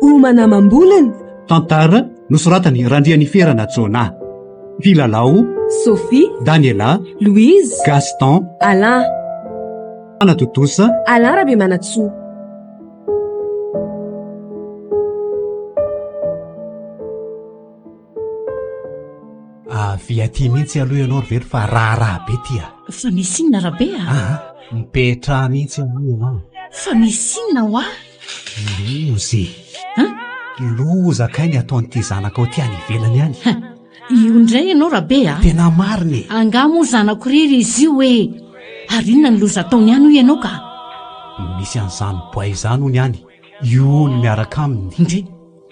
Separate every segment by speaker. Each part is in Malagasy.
Speaker 1: Homana amam-bolony.
Speaker 2: Tantara nosoratan'i Randrianiferana Jonah. Mpilalao,
Speaker 1: Sophie,
Speaker 2: Daniela,
Speaker 1: Louise,
Speaker 2: Gaston,
Speaker 1: Alain.
Speaker 2: Anatontosa,
Speaker 1: Alain Rabemanantsoa.
Speaker 2: Avia aty mihitsy aloha ianao ry Velo fa raharaha be ty a.
Speaker 3: Fa misy inona Rabe a?
Speaker 2: Aa, mipetraha mihitsy aloha ianao.
Speaker 3: Fa misy inona hoa?
Speaker 2: Loza e!
Speaker 3: An?
Speaker 2: Loza kay ny ataon'ity zanakao ity any ivelany any.
Speaker 3: Ha, io indray ianao Rabe a!
Speaker 2: Tena marina e!
Speaker 3: Angaha moa zanako irery izy io e! Ary inona ny loza ataony any hoy ianao ka?
Speaker 2: Misy an'izany boay izany hono any, io no miaraka aminy.
Speaker 3: Ndry!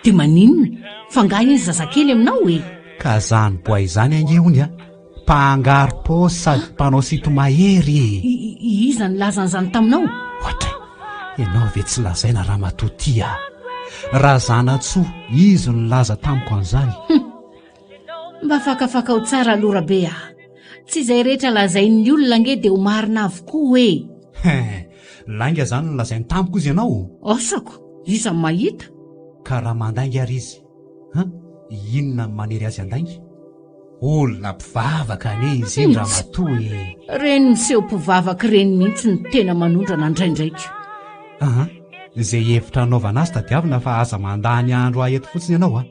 Speaker 3: Dia maninona? Fa angaha iny zazakely aminao e?
Speaker 2: Ka zany boay zany ange hono a, mpangaro paosy sady mpanao sinto-mahery e!
Speaker 3: Iza nilaza an'izany taminao?
Speaker 2: Ohatray, ianao ve tsy lazaina ramatoa ty a! Razanatsoa, izy no nilaza tamiko an'izany.
Speaker 3: Hum! Mba fakafakao tsara aloha Rabe a! Tsy izay rehetra lazain'ny olona ange dia ho marina avokoa e!
Speaker 2: Hein! Lainga izany no lazainy tamiko izy ianao?
Speaker 3: Asako! Iza no mahita?
Speaker 2: Ka raha mandainga ary izy, hein? Inona no manery azy handainga? Olona mpivavaka anie izy iny ramatoa e!
Speaker 3: Ireny miseho mpivavaka ireny mihitsy no tena manondrana indraindraika.
Speaker 2: Aa! Izay hevitra hanaovana azy tadiavina fa aza mandany andro ahy eto fotsiny ianao a!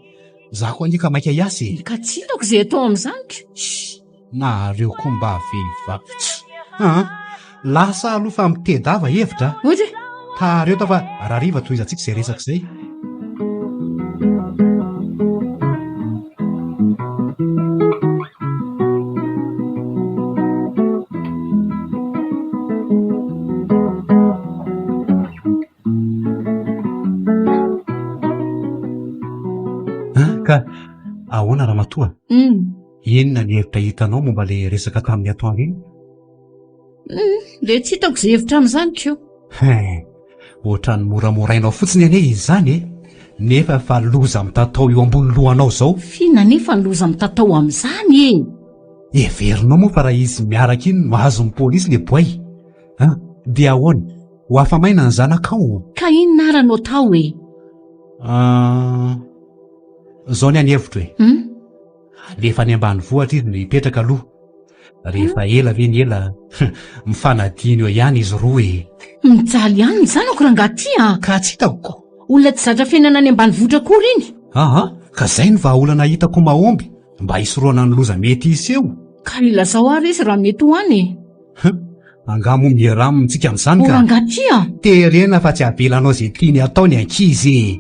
Speaker 2: Za koa anie ka maika hiasa e!
Speaker 3: Ka tsy hitako izay atao amin'izany ka!
Speaker 2: Shh! Nareo koa mba vehivavy tsy. Aa! Lasa aloha fa mitedava hevitra a!
Speaker 3: Ory!
Speaker 2: Tara eto aho fa rahariva tohizantsika izay resaka izay. An, ka ahoana ramatoa? Inona ny hevitra hitanao momba ilay resaka tamin'ny atoandro iny?
Speaker 3: Dia tsy hitako izay hevitra amin'izany ko.
Speaker 2: Hein, ohatran'ny moramorainao fotsiny anie izy izany e! Nefa efa loza mitatao eo ambony lohanao izao.
Speaker 3: F'inona anefa ny loza mitatao amin'izany e?
Speaker 2: Heverinao moa fa raha izy miaraka iny no azon'ny polisy ilay boay? An, dia ahoana? Ho afa-maina ny zanakao?
Speaker 3: Ka inona ara no atao e?
Speaker 2: Ah, izao ny any hevitro e.
Speaker 3: Hum?
Speaker 2: Alefa any ambanivohitra izy no hipetraka aloha. Rehefa ela ve ny ela, mifanadino eo ihany izy roa e.
Speaker 3: Mijaly ihany ny zanako rangahy ty a!
Speaker 2: Ka tsy hitako ko.
Speaker 3: Olona tsy zatra fiainana any ambanivohitra akory iny.
Speaker 2: Aha, ka izay no vahaolana hitako mahomby mba hisorohana ny loza mety hiseho.
Speaker 3: Ka ilazao ary izy raha mety ho any e.
Speaker 2: Hum, angaha moa miera aminy tsika amin'izany ka.
Speaker 3: O rangahy ty a!
Speaker 2: Terena fa tsy avelanao izay tiany atao ny ankizy e!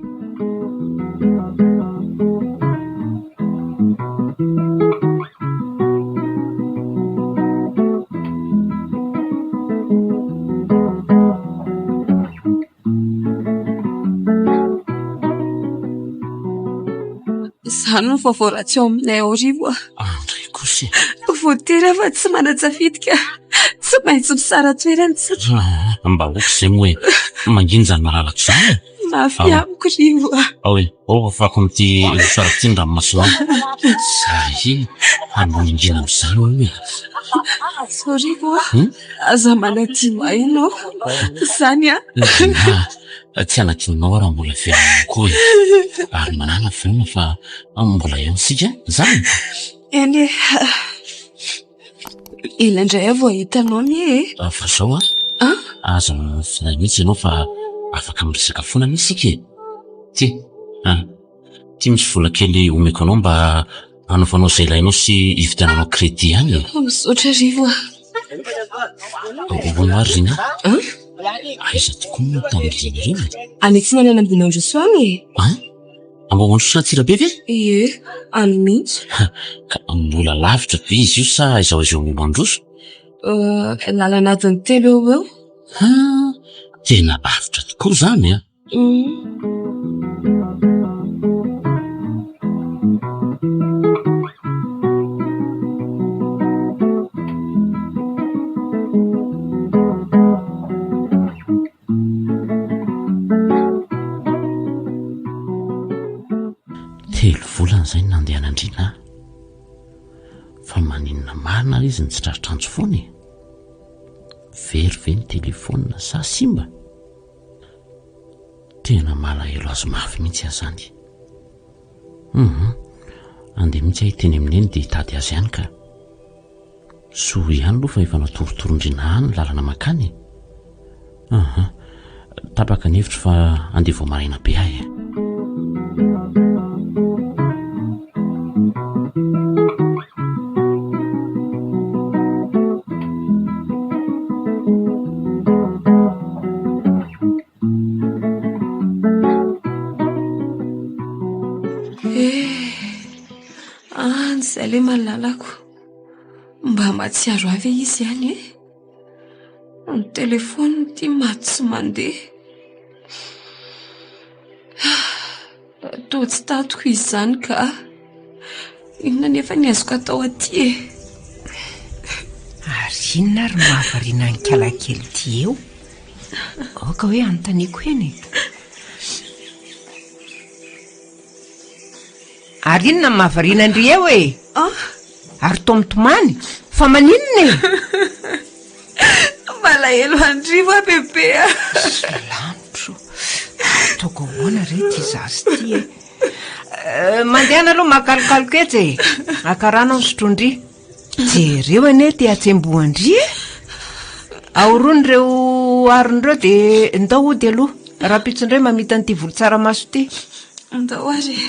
Speaker 1: Izany no vaovao ratsy ao aminay ao Rivo a.
Speaker 4: Andray kosa e.
Speaker 1: Voatery aho fa tsy manan-tsafidy ka. Tsy maintsy misara-toerana isika.
Speaker 4: Ah, mba ok izay moa e. Mangina izany malalako izany e.
Speaker 1: Mafy amiko Rivo a.
Speaker 4: Ao e, ao fafako amin'ity mouchoir ity ny ranomasonao. Zay e, hanao mangina amin'izany hono e.
Speaker 1: Sao Rivo a, aza manadino ahy ianao. Izany an.
Speaker 4: Rinah, tsy hanadino anao aho raha mbola velona ihany koa e. Ary manàna finoana fa mbola eo isika, izany?
Speaker 1: Eny e. Ela indray aho vao hahita anao anie e.
Speaker 4: Fa izao an, aza mifona mihitsy ianao fa afaka miresaka foana anie isika e. Ty, an, ty misy vola kely omeko anao mba hanaovanao izay ilainao sy hividiananao crédit ihany e.
Speaker 1: Misaotra Rivo a.
Speaker 4: Hono ary Rina, aiza tokoa moa tany Rina ireo e?
Speaker 1: Any atsinanana Ambinandroso any e.
Speaker 4: An? Ambovondroso Antsirabe ve?
Speaker 1: Ie, any mihitsy.
Speaker 4: Ka mbola lavitra ve izy io sa aiza ho aiza eo Ambovondroso?
Speaker 1: Lalana adiny telo eo ho eo.
Speaker 4: Ha, tena lavitra tokoa izany an! Telo. volana izay no nandehanan-dRina. Fa maninona marina ary izy no tsy tratr'antso foana e? Very ve ny telefaonina sa simba? Tena malahelo azy mafy mihitsy aho izany. Hum, andeha mihitsy aho hiteny amin'i Neny dia hitady azy ihany ka. Soa ihany aloha fa efa natorotoron-dRina ahy ny lalana mankany e. Aha, tapaka ny hevitro fa andeha vao maraina be aho e.
Speaker 1: Eh, any izay ilay malalako. Mba mahatsiaro ahy ve izy any e? Ny telefaoniny ity maty tsy mandeha. Toa tsy tantiko izy izany ka. Inona anefa ny azoko atao aty e?
Speaker 5: Ary inona ary no mahavariana an'i Kalakely ity eo? Aoka hoe anontaniako eny e. Ary inona no mahavariana an-dry eo e? Ary toa mitomany? Fa maninona e?
Speaker 1: Malahelo an-dry va bebe a?
Speaker 5: Lanitro, ataoko ahoana re ity zaza ity e? Eh, mandehana aloha makalokaloka etsy e. Maka rano aho sotroin-dry. Jereo anie ity hatsembohan-dry e. Ahorony ireo arony ireo dia ndao hody aloha. Rahampitso indray mamita an'ity volo tsaramaso ity.
Speaker 1: Ndao ary e.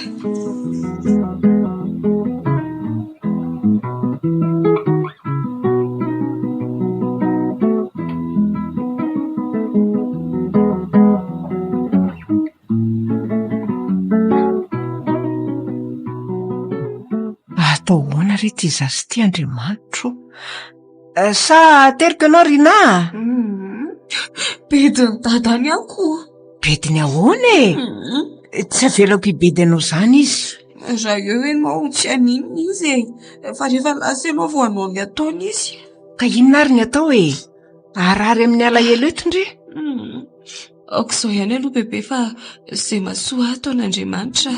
Speaker 5: Atao ahoana re ity zaza ity Andriamanitro o? Eh, sa ateriko ianao Rinah a?
Speaker 1: Mm-hmm. Bedin'i dadany aho ko.
Speaker 5: Bediny ahoana e? Mm-hmm. Tsy avelako hibedy anao izany izy.
Speaker 1: Raha eo ianao tsy haninona izy e. Fa rehefa lasa ianao vao hanao ny ataony izy.
Speaker 5: Ka inona ary ny atao e? Harary amin'ny alahelo eto ndry.
Speaker 1: Mm-hmm. Aoka izao ihany aloha bebe fa izay mahasoa ahy ataon'Andriamanitra.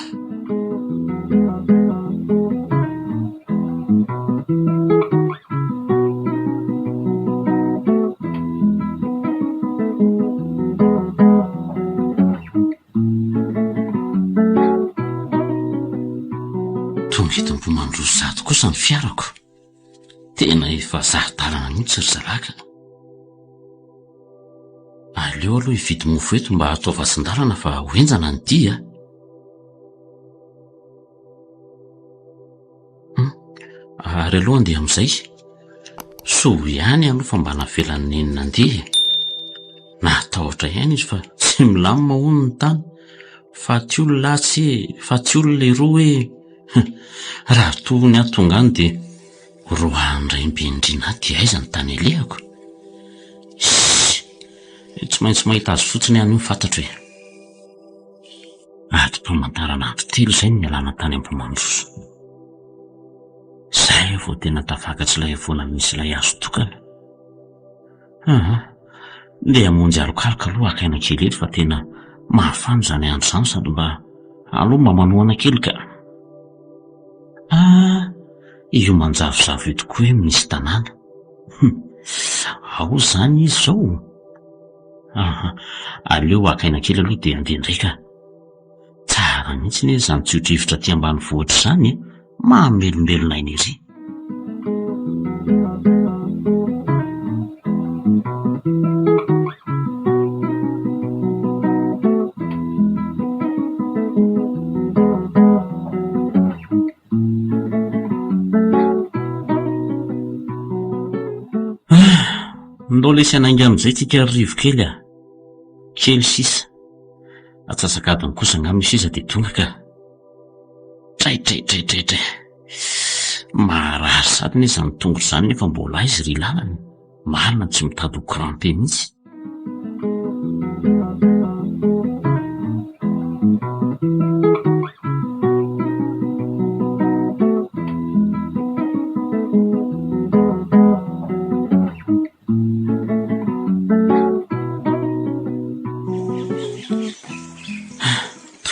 Speaker 4: Tonga eto Ambohimandroso sahady kosa ny fiarako. Tena efa zary dalana mihitsy ry zalahy ka. Aleo aloha hividy mofo eto mba hatao vatsin-dalana fa ho henjana ny dia. Hum, ary aloha andeha amin'izay. Soa ihany aloha fa mba navelan'i Neny nandeha e. Nahatahotra ihany izy fa tsy milamina hono ny tany. Faty olona atsy e, faty olona eroa e. Raha toa ny ahy tonga any dia roahan'ny raim-bendrina ahy dia aiza ny tany alehako? Iss! Tsy maintsy mahita azy fotsiny aho anio fantatro e. Adim-pamantarana andro telo izay no nialana tany Ambohimandroso. Izay aho vao tena tafakatra ilay havoana misy ilay hazo tokana. Aa! Ndeha hamonjy alokaloka aloha haka aina kely eto fa tena mafana izany andro izany sady mba aleo mba manohana kely ka. Aa! Io manjavozavo io tokoa hoe misy tanàna. Hum! Ao izany izy izao? Aha! Aleo haka aina kely aloha dia handeha indray ka. Tsara mihitsy anie izany tsio-drivotra aty ambanivohitra izany e! Mahamelombelona aina ery. Ndao lesy hanainga amin'izay tsika ry Rivo kely a! Kely sisa. Atsasak'adiny kosa angamba sisa dia tonga ka. Tray tray tray tray tray. Maharary sady anie izany tongotra izany nefa mbola aiza ry lalana. Marina tsy mitady ho crampé mihitsy.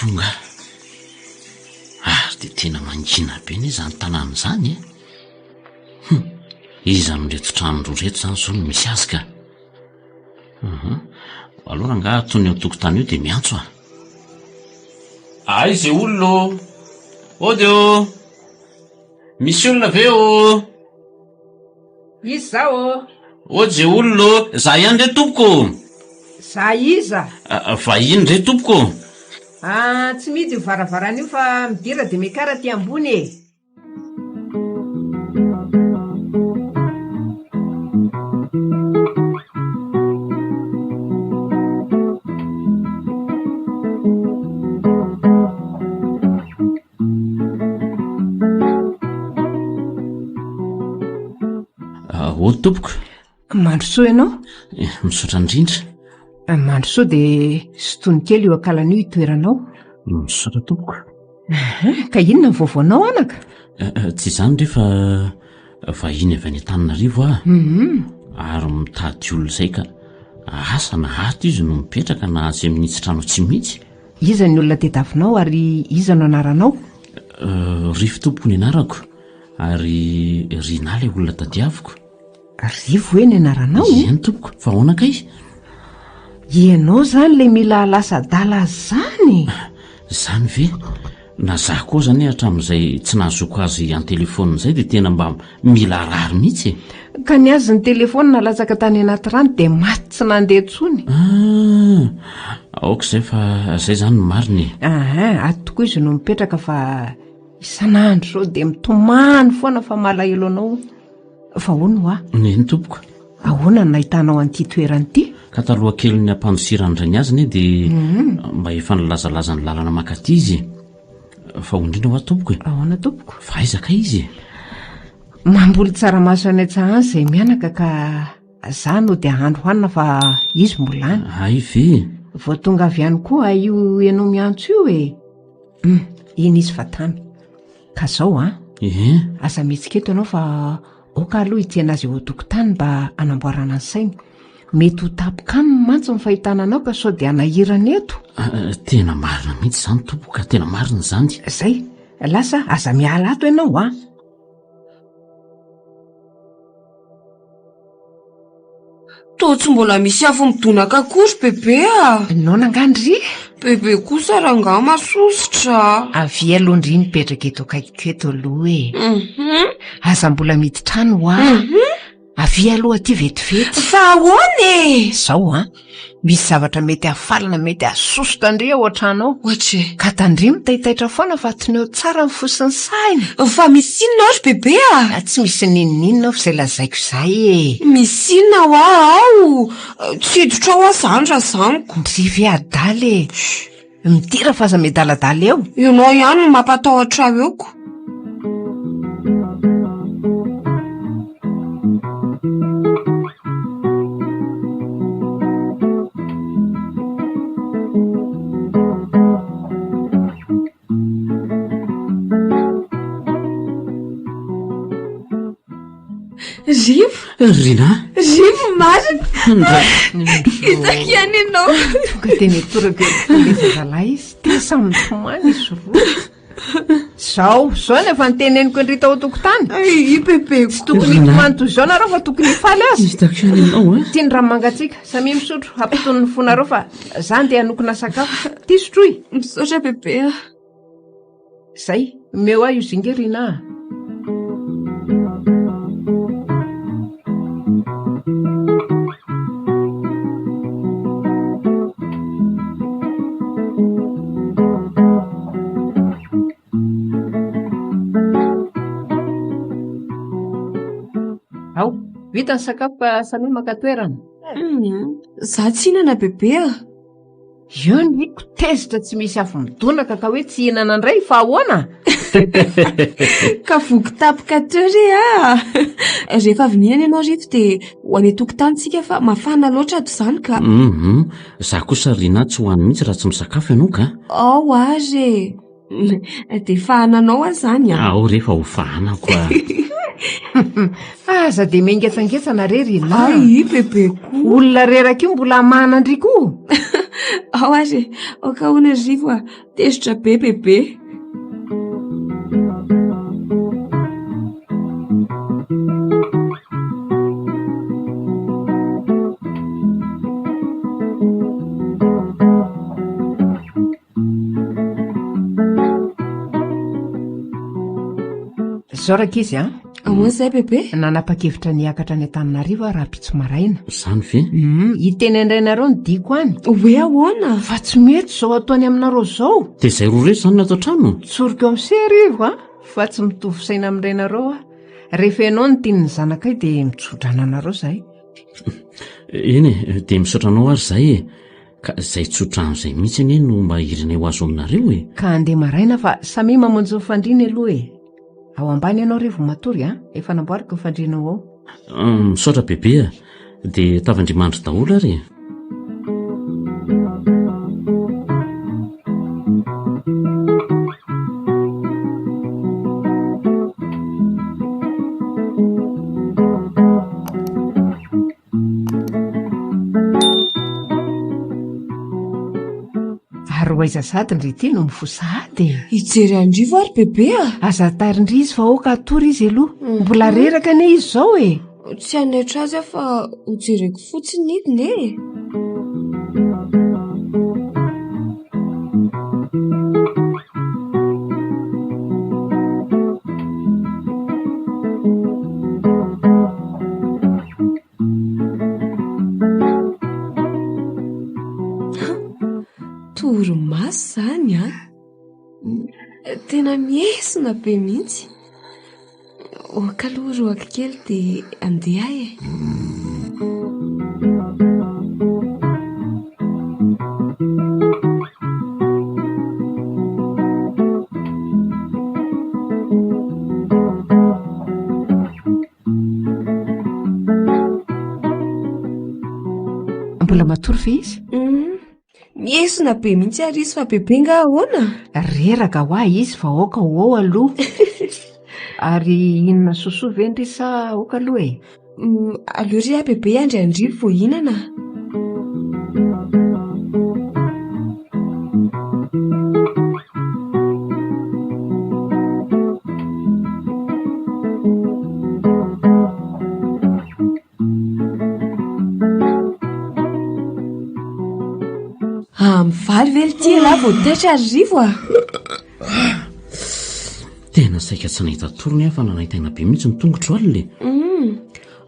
Speaker 4: Tonga ary dia tena. Tena mangina be anie izany tanàna izany e! Hum, iza amin'ireto trano roa ireto izany izao no misy azy ka? Hum, aleo rangaha tony eo an-tokotany eo dia miantso a! Aiza e olona ô? Ody ô! Misy olona ve ô?
Speaker 5: Iza za ô?
Speaker 4: Ody ze olona ô! Za ihany re tompoko ô!
Speaker 5: Za iza?
Speaker 4: Vahiny re tompoko ô!
Speaker 5: Ah, tsy mihidy io varavarana io fa midira dia miakara aty ambony e!
Speaker 4: Ahoana tompoko?
Speaker 5: Mandrosoa ianao.
Speaker 4: Eh, misaotra indrindra.
Speaker 5: Eh, mandrosoa dia sintono kely io akalana io itoeranao.
Speaker 4: Misaotra tompoko.
Speaker 5: Ka inona ny vaovaonao anaka?
Speaker 4: Eh, tsy izany re fa vahiny avy any Antananarivo aho.
Speaker 5: Mhm.
Speaker 4: Ary mitady olona izay ka asa na ato izy no mipetraka na atsy amin'ny itsy trano atsimo itsy.
Speaker 5: Iza ny olona tediavinao ary iza no anaranao?
Speaker 4: Rivo tompoko ny anarako ary Rinah ilay olona tadiaviko.
Speaker 5: Rivo hoe ny anaranao?
Speaker 4: Eny tompoko, fa ahoana kay?
Speaker 5: Ianao izany ilay mila lasa adala azy izany?
Speaker 4: Izany ve? Na za koa zany hatramin'izay tsy nahazoako azy an-telefaonina izay dia tena mba mila rary mihitsy e.
Speaker 5: Ka ny azy ny telefaonina latsaka tany anaty rano dia maty tsy nandeha intsony.
Speaker 4: Ah, aoka izay fa izay izany no marina e.
Speaker 5: Aha, ato tokoa izy no mipetraka fa isan'andro izao dia mitomany foana fa malahelo anao. Fa hono hoa.
Speaker 4: Neny tompoko.
Speaker 5: Ahoana no nahitanao an'ity toerana ity?
Speaker 4: Ka taloha kelin'ny hampandosiran-drainy azy anie dia mhm. mba efa nilazalaza ny lalana mankaty izy e. Fa hoy indrindra hoa tompoko e.
Speaker 5: Ahoana tompoko?
Speaker 4: Fa aiza kay izy e?
Speaker 5: Mamboly tsaramaso any an-tsaha any izay mianaka ka za no dia hahandro hanina fa izy mbola any.
Speaker 4: Hay ve?
Speaker 5: Vao tonga avy any koa io ianao miantso io e. Hum, iny izy fa tamy. Ka zao an!
Speaker 4: Ee.
Speaker 5: Aza mihetsika eto ianao fa aoka aloha hitsena azy eo an-tokotany mba hanamboarana ny sainy. Mety ho tampoka aminy mantsy ny fahitana anao ka sao dia hanahirana eto.
Speaker 4: Ah, eh, tena marina mihitsy izany tompoko ka, tena marina izany.
Speaker 5: Zay, lasa aza miala ato ianao an!
Speaker 1: Toa tsy mbola misy afo midonaka akory bebe a!
Speaker 5: Noana angaha ndry?
Speaker 1: Bebe kosa rangaha masosotra.
Speaker 5: Avia aloha ndry mipetraka eto akaikiko eto aloha e.
Speaker 1: Mhm.
Speaker 5: Aza mbola miditra any hoa.
Speaker 1: Mhm.
Speaker 5: Avia aloha aty vetivety.
Speaker 1: Fa ahoana e?
Speaker 5: Zao an, misy zavatra mety hahafalina mety hahasosotra an-dry ao an-trano ao.
Speaker 1: Ohatry e?
Speaker 5: Ka tandremo taitaitra foana fa toneo tsara ny fo sy ny sahiny.
Speaker 1: Fa misy inona ary bebe a?
Speaker 5: Ah, tsy misy n'inon'inona ao f'izay lazaiko izay e.
Speaker 1: Misy inona hoa ao? Tsy hiditra ao aho izany raha zaniko.
Speaker 5: Ndry ve adala e? Midira fa aza miadaladala eo.
Speaker 1: Ianao ihany no mampatahotra ahy eo ko. Rivo.
Speaker 4: Rina.
Speaker 1: Rivo marina. Hitako ihany ianao.
Speaker 5: Tonga dia nitoraka eo ilay zazalahy izy. Dia samy mitomany izy roa. Zao, zao no efa niteneniko an-dry tao an-tokotany.
Speaker 1: I bebe
Speaker 5: Tsy tokony hitomany toy izao nareo fa tokony hifaly aza.
Speaker 4: Hitako ihany ianao a.
Speaker 5: Ity ny rano mangatsiaka. Samia misotro, hampitony ny fonareo fa za ndeha hanokona sakafo. Ity sotroy.
Speaker 1: Misaotra bebe a.
Speaker 5: Zay, omeo ahy io zinga Rina a. Ao, vita ny sakafo fa samia maka toerana.
Speaker 1: Za tsy hihinana bebe a.
Speaker 5: Eo ny riko tezitra tsy misy afo midonaka ka hoe tsy hihinana indray fa ahoana?
Speaker 1: Ka voky tampoka teo re ah! Rehefa avy mihinana ianao Rivo dia ho any an-tokotany tsika fa mafana loatra ato izany ka.
Speaker 4: Hum, za kosa Rinah tsy ho any mihitsy raha tsy misakafo ianao ka.
Speaker 1: Ao ary e! Dia fahananao aho izany an!
Speaker 4: Ao re fa ho fahanako ah!
Speaker 5: Aza dia mihengetsangetsana re ry lahy.
Speaker 1: Ay, bebe koa.
Speaker 5: Olona reraka io mbola hamahana an-dry koa.
Speaker 1: Ao ary e! Aoka hono ry Rivo a! Tezitra be bebe.
Speaker 5: Zao rankizy a!
Speaker 1: Ahoana izay bebe?
Speaker 5: Nanapa-kevitra ny hiakatra any Antananarivo aho rahampitso maraina.
Speaker 4: Izany ve?
Speaker 5: Hum, hiteny an-drainareo ny diako any.
Speaker 1: Hoe ahoana?
Speaker 5: Fa tsy mety izao ataony aminareo izao.
Speaker 4: Dia izay roa ireto izany no ato an-trano?
Speaker 5: Tsoriko amin'ny serivo a! Fa tsy mitovy saina amin'ny rainareo aho. Rehefa ianao no tian'ny zanakay dia mitsodrano anareo izahay.
Speaker 4: Eny e, dia misaotra anao ary izahay e. Ka izay tsodrano izay mihitsy anie no mba irinay ho azo aminareo e.
Speaker 5: Ka andeha maraina fa samia mamonjy ny fandriana aloha e. Ao ambany ianao re vao matory a! Efa namboariko ny fandrianao ao.
Speaker 4: Misaotra bebe a! Dia tavandrimandry daholo ary e!
Speaker 5: Ary ho aiza sady ndry ity no mifoha sahady e?
Speaker 1: Hijery an-dRivo ary bebe a!
Speaker 5: Aza tarin-dry izy fa aoka hatory izy aloha. Mbola reraka anie izy izao e!
Speaker 1: Tsy hanaitra azy aho fa hojereko fotsiny iny e! Torimaso izany an! Tena miesona be mihitsy. Ok aloha roaka kely dia andeha aho e.
Speaker 5: Mbola matory ve izy?
Speaker 1: Hum, miesona be mihitsy ary izy fa bebe nga ahoana?
Speaker 5: Reraka hoa izy fa aoka ho ao aloha. Ary hihinana sosoa ve ndry sa aoka aloha e?
Speaker 1: Hum, aleo ry aho bebe hiandry an-dry vao hihinana. Ah, mivaly ve ity ialahy vao taitra ry Rivo ah?
Speaker 4: Tena saika tsy nahita torony aho fa nanaintaina be mihitsy ny tongotro alina e.
Speaker 1: Hum,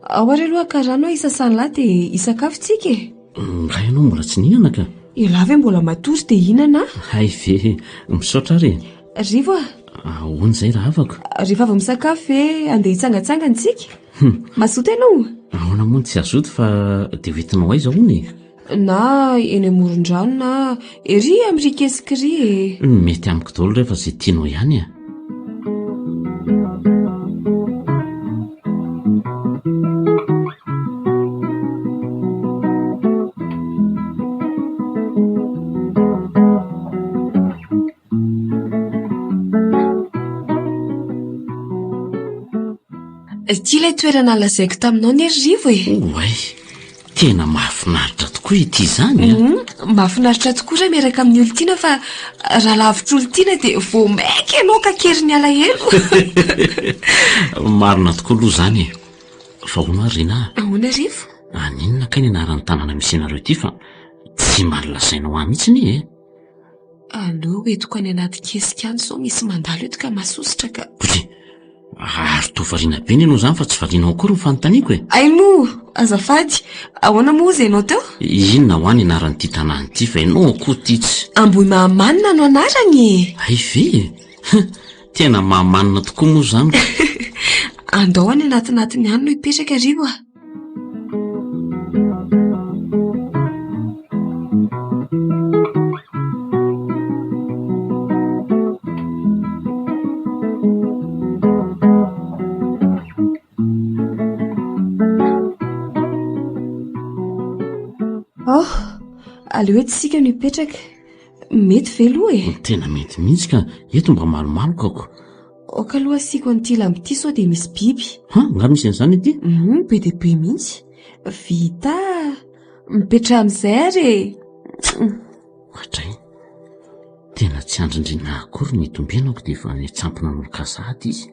Speaker 1: ao ary aloha haka rano aho hisasan'lahy dia hisakafo tsika e.
Speaker 4: Nga ianao mbola tsy nihinana ka?
Speaker 1: Ialahy ve mbola matory dia hihinana?
Speaker 4: Hay ve, misaotra ary e.
Speaker 1: Rivo a!
Speaker 4: Ahoana izay rahavako?
Speaker 1: Rehefa avy misakafo ve andeha hitsangantsangana isika? Mazoto ianao?
Speaker 4: Ahoana moa no tsy hazoto fa dia ho entinao aiza hono e?
Speaker 1: Na eny amoron-drano na ery amin'ny rikesikiry e!
Speaker 4: Mety amiko daholo re fa izay tianao ihany e!
Speaker 1: Ity ilay toerana lazaiko taminao ne ry Rivo e.
Speaker 4: Oay, tena mahafinaritra tokoa ity izany a.
Speaker 1: Mhm, mahafinaritra tokoa raha miaraka amin'ny olon-tiana fa raha lavitra olon-tiana dia vao mainka ianao kakerin'ny alahelo.
Speaker 4: Marina tokoa aloha izany e. Fa hono ary Rinah a.
Speaker 1: Ahoana Rivo?
Speaker 4: Aninona kay ny anaran'ny tanàna misy anareo ity fa tsy mba nolazainao ahy mihitsy anie e.
Speaker 1: Aleo entiko any anaty kesika any sao misy mandalo eto ka masosotra ka.
Speaker 4: Kotry, ary toa variana be ny ianao izany fa tsy valianao akory ny fanontaniako e.
Speaker 1: Hay moa, azafady, ahoana moa hozy ianao teo?
Speaker 4: Inona hoa ny anaran'ity tanàna ity fa ianao akory ity tsy.
Speaker 1: Ambohimahamanina no anarany e!
Speaker 4: Hay ve e! Tena mahamanina tokoa moa izany ka.
Speaker 1: Andao any anatinatiny any no hipetraka ry oa. Oh, aleo eto isika no hipetraka. Mety ve aloha e?
Speaker 4: Tena mety mihitsy ka, eto mba malomaloka ko.
Speaker 1: Aoka aloha asiako an'ity lamba ity sao dia misy biby.
Speaker 4: Ha, nga misy an'izany ity?
Speaker 1: Hum, be dia be mihitsy. Vita. Mipetraha amin'izay ary e.
Speaker 4: Ohatray. Tena tsy andrindrina akory ny hitombenako dia efa niantsampy nanomboka sahady izy.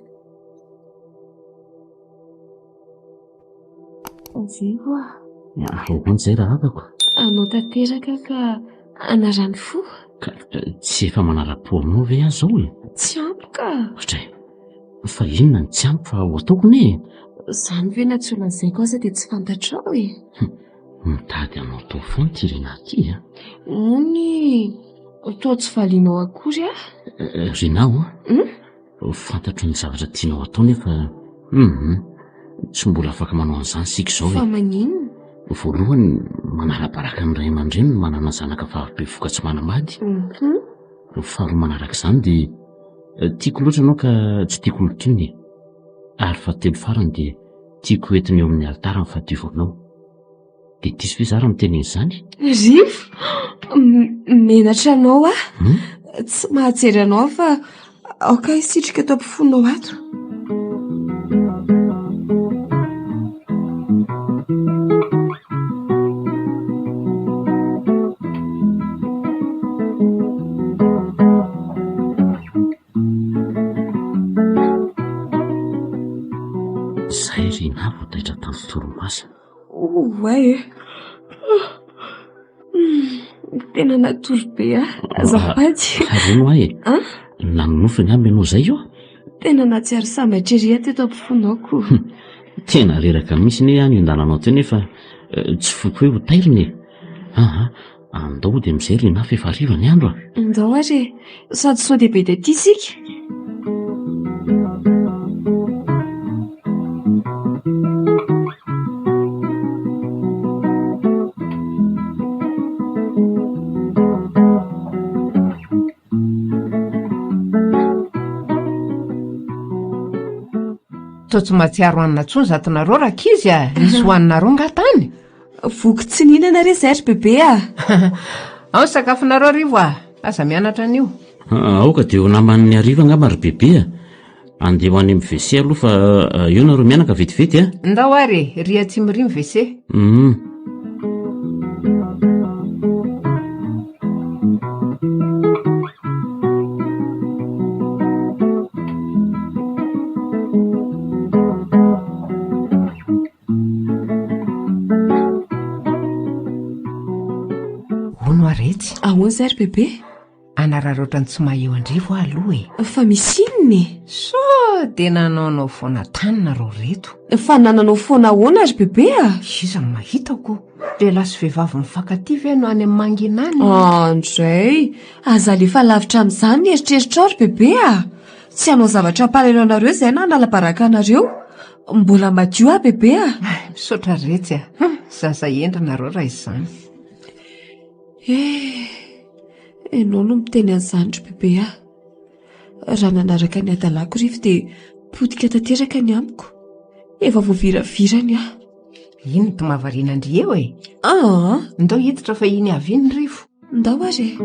Speaker 1: Jevo a.
Speaker 4: Ahoana izay rahavako?
Speaker 1: Anao tanteraka ka anarany fo.
Speaker 4: Ka tsy efa manara-po aminao ve aho izao e?
Speaker 1: Tsy ampy ka.
Speaker 4: Ohatray. Fa inona no tsy ampy fa ho ataoko anie e?
Speaker 1: Izany ve na tsy ho lazaiko aza dia tsy fantatrao e?
Speaker 4: Mitady hanao tao foana ity Rinah ity a!
Speaker 1: Hono e! Toa tsy valianao akory aho.
Speaker 4: Rinah o! Fantatro ny zavatra tianao atao nefa hum tsy mbola afaka manao an'izany isika izao e.
Speaker 1: Fa maninona?
Speaker 4: Voalohany, manala-baraka ny ray aman-dreny ny manana zanaka vavy bevohoka tsy manambady. Faharoa manaraka izany dia tiako loatra ianao ka tsy tiako lotoina e. Ary fahatelo farany dia tiako hoentina eo amin'ny alitara ny fahadiovanao. Dia diso ve za raha miteny an'izany?
Speaker 1: Rivo, menatra anao aho. Hmm? Tsy mahajery anao aho fa aoka hisitrika eto am-pofonao ato.
Speaker 4: Zay ry Nà vao taitra tamin'ny torimasony.
Speaker 1: Oay e! Tena natory be aho, azafady.
Speaker 4: Hono ahy e! Nanonofy angamba ianao izay io?
Speaker 1: Tena nahatsiaro sambatra ery aho teto am-pofonao ko.
Speaker 4: Tena reraka mihitsy anie aho niandalanao teo nefa tsy foiko hoe ho tairina e! Aa, andao hody amin'izay ry Nina fa efa hariva ny andro a!
Speaker 1: Ndao ary e! Sady sao dia be dia tia isika.
Speaker 5: Toa tsy mahatsiaro hanina intsony izato nareo rankizy a! Nisy hohaninareo nga tany?
Speaker 1: Voky tsy nihinana re izay ry bebe a!
Speaker 5: Ao ny sakafonareo Rivo a! Aza mianatra an'io.
Speaker 4: Aoka dia ho naman'ny hariva angamba ry bebe a! Andeha ho any amin'ny WC aloha fa eo nareo mianaka vetivety a!
Speaker 5: Ndao ary e! Ry atsimo ry ny WC.
Speaker 4: Hum.
Speaker 5: Hono hoa retsy.
Speaker 1: Ahoana izay ry bebe?
Speaker 5: Anararaotra ny tsy maha eo an-dRivo aho aloha
Speaker 1: e. Fa misy inona e?
Speaker 5: Sao dia nanaonao foana tany nareo reto?
Speaker 1: Fa nananao foana ahoana ry bebe a?
Speaker 5: Iza no mahita ko? Lehilahy sy vehivavy mifankatia ve no any amin'ny mangina any?
Speaker 1: Andray! Aza alefa lavitra amin'izany ny eritreritrao ry bebe a! Tsy hanao zavatra hampalahelo anareo izahay na hanala baraka anareo. Mbola madio aho bebe a!
Speaker 5: Misaotra retsy a! Hum, zaza hendry nareo raha izany.
Speaker 1: Eh, ianao no miteny an'izany ry bebe a! Raha nanaraka ny hadalako Rivo dia potika tanteraka ny amiko. Efa voaviravira ny ahy.
Speaker 5: Iny no mahavariana an-dry eo e!
Speaker 1: Aa!
Speaker 5: Ndao hiditra fa iny avy iny Rivo.
Speaker 1: Ndao ary e!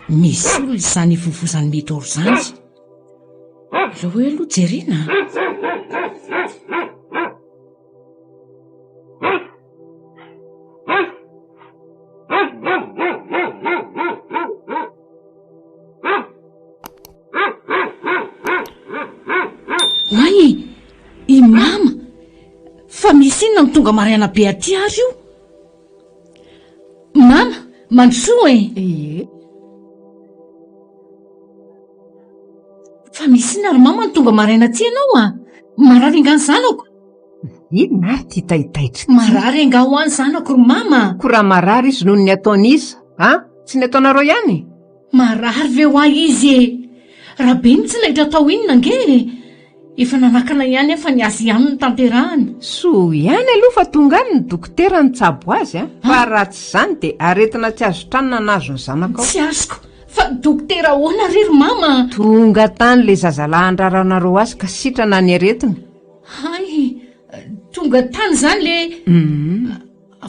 Speaker 3: Misy olona izany ivovozan'i Midor izany. Aleo hoe aloha jerena. Oay e! I mama! Fa misy inona no tonga maraina be aty ary io? Mama, mandrosoa e!
Speaker 5: Ie.
Speaker 3: Fa misy inona ry mama no tonga maraina aty ianao a? Marary angaha ny zanako?
Speaker 5: Inona ary ity taitaitra ity?
Speaker 3: Marary angaha ho an'ny zanako ry mama?
Speaker 5: Koa raha marary izy noho ny ataon'iza? A? Tsy ny ataonareo ihany?
Speaker 3: Marary ve hoa izy e? Rabe no tsy naitra atao inona ange e? Efa nanakana ihany aho fa ny azy ihany no tanterahany.
Speaker 5: Soa ihany aloha fa tonga any ny dokotera nitsabo azy a! Fa raha tsy izany dia aretina tsy azo tranona nahazo ny zanakao.
Speaker 3: Tsy azoko! Fa dokotera ahoana re ry mama?
Speaker 5: Tonga tany ilay zazalahy handraranareo azy ka sitrana ny aretina.
Speaker 3: Hay! Tonga tany izany le.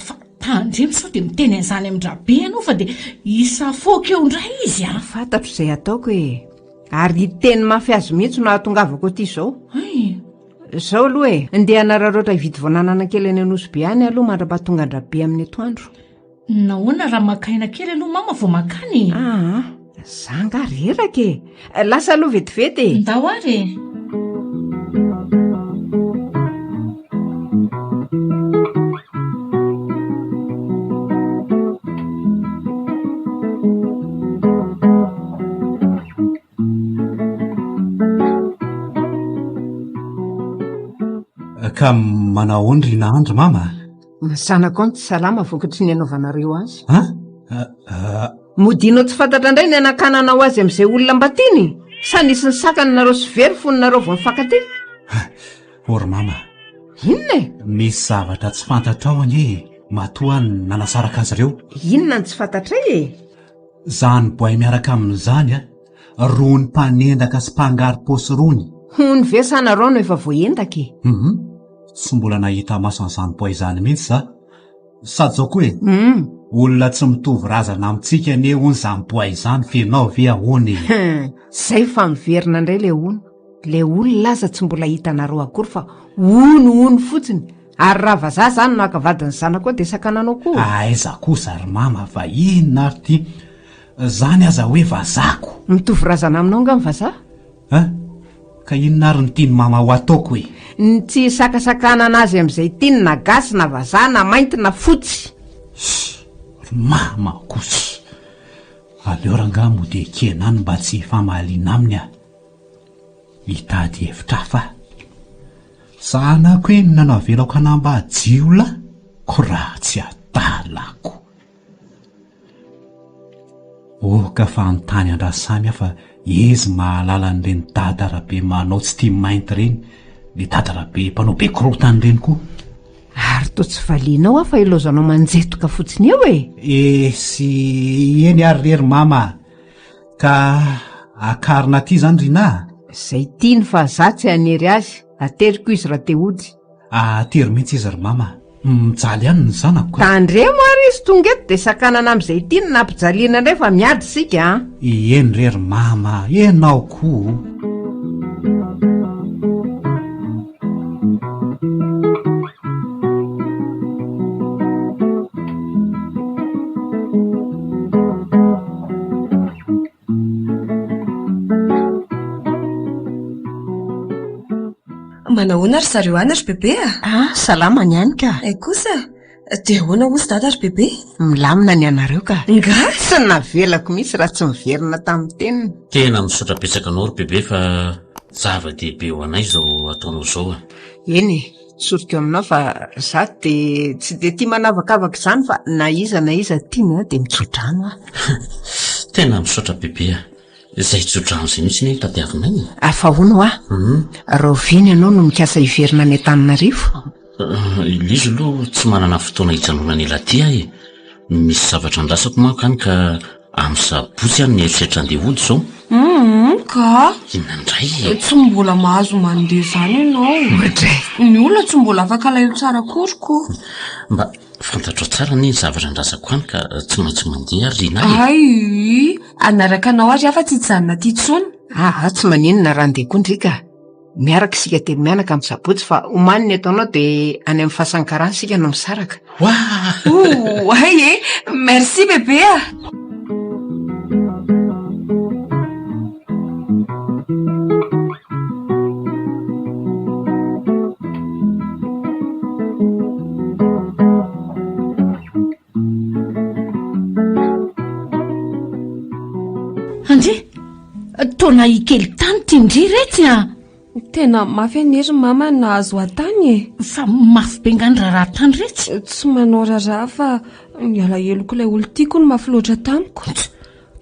Speaker 3: Fa tandremo sao dia miteny an'izany amin-dRabe ianao fa dia hisafoaka eo indray izy a!
Speaker 5: Fantatro izay ataoko e! Ary hiteny mafy azy mihitsy no ahatongavako aty izao.
Speaker 3: Hay!
Speaker 5: Izao aloha e! Ndeha hanararaotra hividy voananana kely any Anosibe any aloha mandra-pahatonga an-dRabe amin'ny atoandro.
Speaker 3: Nahoana raha maka aina kely aloha mama vao mankany e?
Speaker 5: Aa, za nga reraka e! Lasa aloha vetivety e!
Speaker 3: Ndao ary e!
Speaker 2: Ka manao ahoana ry Nahandry mama?
Speaker 5: Ny zanakao no tsy salama vokatry ny anaovanareo azy.
Speaker 2: An? Ah,
Speaker 5: Modianao tsy fantatra indray ny anakananao azy amin'izay olona mba tiany? Sa nisy nisakana nareo sy very fony nareo vao nifankatia?
Speaker 2: Ô ry mama.
Speaker 5: Inona e?
Speaker 2: Misy zavatra tsy fantatrao anie e, matoa nanasaraka azy ireo.
Speaker 5: Inona no tsy fantatray e?
Speaker 2: Zany boay miaraka amin'izany a, rony mpanendaka sy mpangaro-paosy rony.
Speaker 5: Hono ve sa nareo no efa voaendaka e?
Speaker 2: Hum, tsy mbola nahita maso an'izany boay izany mihitsy za. Sady zao koa e, olona tsy mitovy razana amintsika anie hono izany boay izany f'enao ve ahoana e?
Speaker 5: Hum, zay fa miverina indray le hono. Le olona aza tsy mbola hitanareo akory fa hono hono fotsiny. Ary raha vazaha zany no haka vadin'ny zanakao dia sakananao koa?
Speaker 2: Aiza kosa ry mama fa inona ary ty? Zany aza hoe vazako.
Speaker 5: Mitovy razana aminao nga ny vazaha?
Speaker 2: An? Ka inona ary no tian'i mama ho ataoko e?
Speaker 5: Ny tsy hisakasakanana azy amin'izay tiany na gasy na vazaha na mainty na fotsy.
Speaker 2: Ssy! Ry mama kosa! Aleo rangaha mody ekena any mba tsy hifamaliana aminy ah! Hitady hevitra hafa aho. Zanako inona no avelako hanambady jiolahy ko raha tsy adalako. Oh ka fa anontany an-dRasamy aho fa izy mahalala an'ireny dada rabe manao tsy tia mainty ireny, le dada rabe mpanao be korontana ireny koa.
Speaker 5: Ary toa tsy valianao aho fa ilaozanao manjetoka fotsiny eo e!
Speaker 2: Esy eny ary re ry mama a! Ka akarina aty izany Rinah a!
Speaker 5: Izay tiany fa za tsy hanery azy, ateriko izy raha te hody.
Speaker 2: Atero mihitsy izy ry mama a! Mijaly ihany ny zanako ka!
Speaker 5: Tandremo ary izy tonga eto dia sakanana amin'izay tiany na ampijaliana indray fa miady isika a!
Speaker 2: Eny re ry mama a! Ianao koa!
Speaker 1: Manahoana ry zareo any ry bebe a?
Speaker 5: Ah, salama ny any ka.
Speaker 1: Hay kosa, dia ahoana hozy dada ry bebe?
Speaker 5: Milamina ny anareo ka.
Speaker 1: Nga?
Speaker 5: Tsy navelako mihitsy raha tsy miverina tamin'ny teniny.
Speaker 4: Tena misaotra betsaka anao ry bebe fa zava-dehibe ho anay izao ataonao izao a.
Speaker 5: Eny e, Tsoriko aminao fa za de tsy de tia manavakavaka izany fa na iza na iza tiany an de mitsodrano aho.
Speaker 4: Tena misaotra bebe a! Izay tsodrano izay mihitsy anie no tadiavinay e!
Speaker 5: Ah fa hono hoa, rahoviana ianao no mikasa hiverina any Antananarivo?
Speaker 4: Ilay izy aloha tsy manana fotoana hijanonana ela aty aho e! Misy zavatra andrasako manko any ka amin'ny sabotsy aho no mieritreritra andeha hody izao.
Speaker 1: Humm ka!
Speaker 4: Inona indray e?
Speaker 1: Tsy mbola mahazo mandeha izany ianao.
Speaker 5: Oadray!
Speaker 1: Ny olona tsy mbola afaka alahelo tsara akory ko.
Speaker 4: Mba fantatrao tsara anie ny zavatra andrasako any ka tsy maintsy mandeha ary Rinah e!
Speaker 1: Hay! Hanaraka anao ary aho fa tsy hijanona aty intsony.
Speaker 5: Aa tsy maninona raha andeha koa ndry ka! Miaraka isika telo mianaka amin'ny sabotsy fa omaly ny ataonao dia any amin'ny fasan'ny karana isika no misaraka.
Speaker 1: Ouh, hay e! Merci bebe a!
Speaker 3: Andre, toa nahikely tany ty ndry retsy a!
Speaker 1: Tena mafy anie ry mama ny nahazo ahy tany e!
Speaker 3: Fa mafy be nga ny raharaha tany retsy?
Speaker 1: Tsy manao raharaha fa ny alaheloko ilay olon-tiako no mafy loatra tamiko.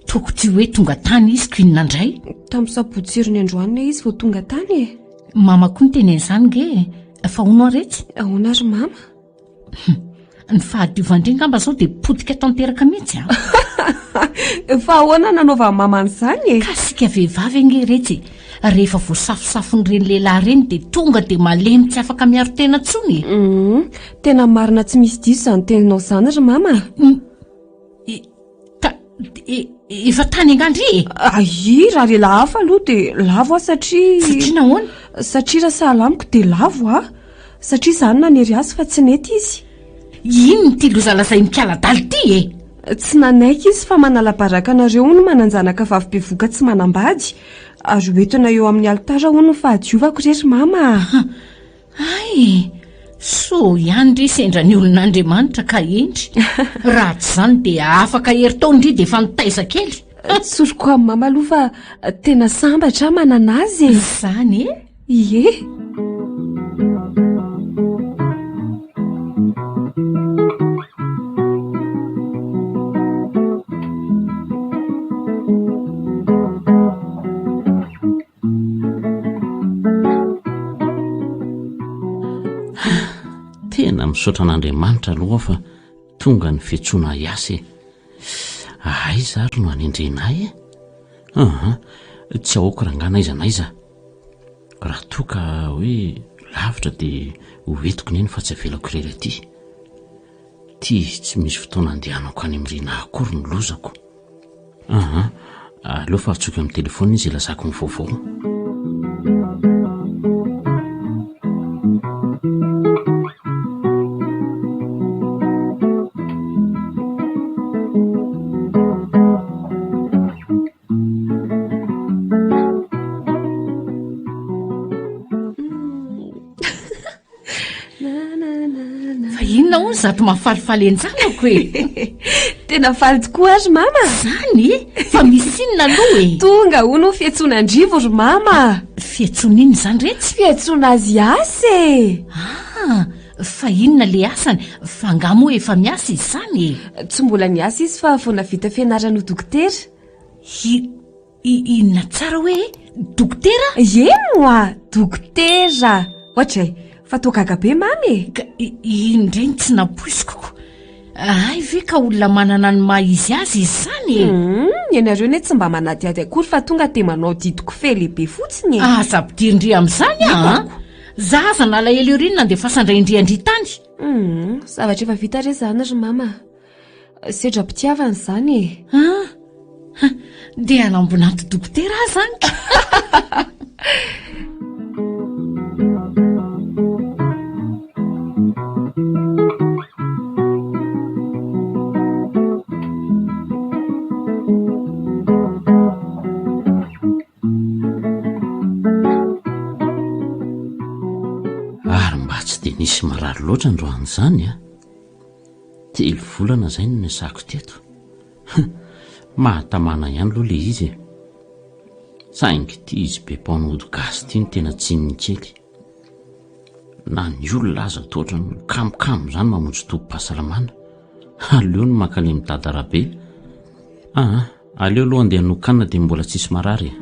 Speaker 3: Toko ty hoe tonga tany izy ko inona indray?
Speaker 1: Tamin'ny sabotsy herin'ny androany ilay izy vao tonga tany e!
Speaker 3: Mama koa niteny an'izany nge e! Fa hono aho retsy?
Speaker 1: Ahoana ry mama?
Speaker 3: Ny fahadiovan-dry angamba izao dia potika tanteraka mihitsy an!
Speaker 1: Fa ahoana nanaovan'i mama an'izany e?
Speaker 3: Ka isika vehivavy ange iretsy e! Rehefa voasafosafon'ireny lehilahy ireny dia tonga dia malemy tsy afaka miaro tena intsony e!
Speaker 1: Hum, tena marina tsy misy diso izany teninao izany ry mama a!
Speaker 3: Ta, e, efa tany angaha ndry e?
Speaker 1: Ahi, raha lehilahy hafa aloha dia lavo aho satria...
Speaker 3: Satria nahoana?
Speaker 1: Satria raha sahala amiko dia lavo aho. Satria izaho no nanery azy fa tsy nety izy.
Speaker 3: Inona ity loza lazain'i Kaladala ity e?
Speaker 1: Tsy nanaiky izy fa manala baraka anareo hono manan-janaka vavy bevoka tsy manambady ary ho entina eo amin'ny alitara hono ny fahadiovako re ry mama a!
Speaker 3: Hay! Soa ihany ndry sendra ny olon'Andriamanitra ka hendry. Raha tsy izany dia afaka herintaona ndry dia efa nitaiza kely.
Speaker 1: Tsoriko amin'i mama aloha fa tena sambatra aho manana azy e!
Speaker 3: Izany e?
Speaker 1: Ie!
Speaker 4: Tena misaotra an'Andriamanitra aloha aho fa tonga ny fiantsoana hiasa e. Aiza ary no hanendrena ahy e? Aha, tsy ahoako rangahy n'aiza n'aiza. Raha toa ka hoe lavitra dia ho entiko neny fa tsy avelako irery aty. Ty tsy misy fotoana andehanako any amin'ny Rinah akory ny lozako. Aha, aleo fa antsoiko amin'ny telefaonina izy ilazako ny vaovao.
Speaker 3: Fa inona hono izato mahafalifaly an-janako e?
Speaker 1: Tena faly tokoa aho ry mama.
Speaker 3: Izany e? Fa misy inona aloha e?
Speaker 1: Tonga hono ny fiantsoana an-dRivo ry mama.
Speaker 3: Fiantsoana inona izany retsy?
Speaker 1: Fiantsoana azy hiasa e!
Speaker 3: Ah, fa inona le asany? Fa angaha moa efa miasa izy izany e?
Speaker 1: Tsy mbola niasa izy fa vao nahavita fianarana ho dokotera.
Speaker 3: Hi, Inona tsara hoe dokotera?
Speaker 1: Eny oa, dokotera! Ohatray, fa toa gaga be mamy e!
Speaker 3: Ka iny indray no tsy nampoiziko ko. Hay ve ka olona manana ny maha izy azy izy izany e?
Speaker 1: Hum, ianareo anie tsy mba manadihady akory fa tonga dia manao didiko fe lehibe fotsiny e!
Speaker 3: Aza ampidirin-dry amin'izany aho an! Za aza nalahelo ery ny nandefasan-dray indriandria tany.
Speaker 1: Hum, zavatra efa vita re izany ry mama. Sedram-pitiavana izany e!
Speaker 3: An! Dia hanambonanty dokotera aho izany ka!
Speaker 4: Ary mba tsy dia nisy marary loatra androany izany an! Telo volana izay no niasako teto. Mahatamana ihany aloha ilay izy e. Saingy ity izy be mpanao ody gasy ity no tena tsininy kely. Na ny olona aza toa ohatran'ny kamokamo izany mamonjy tobim-pahasalamana. Aleo ny mankany amin'i Dada Rabe. Aa, aleo aloha andeha hanokanina dia mbola tsisy marary e.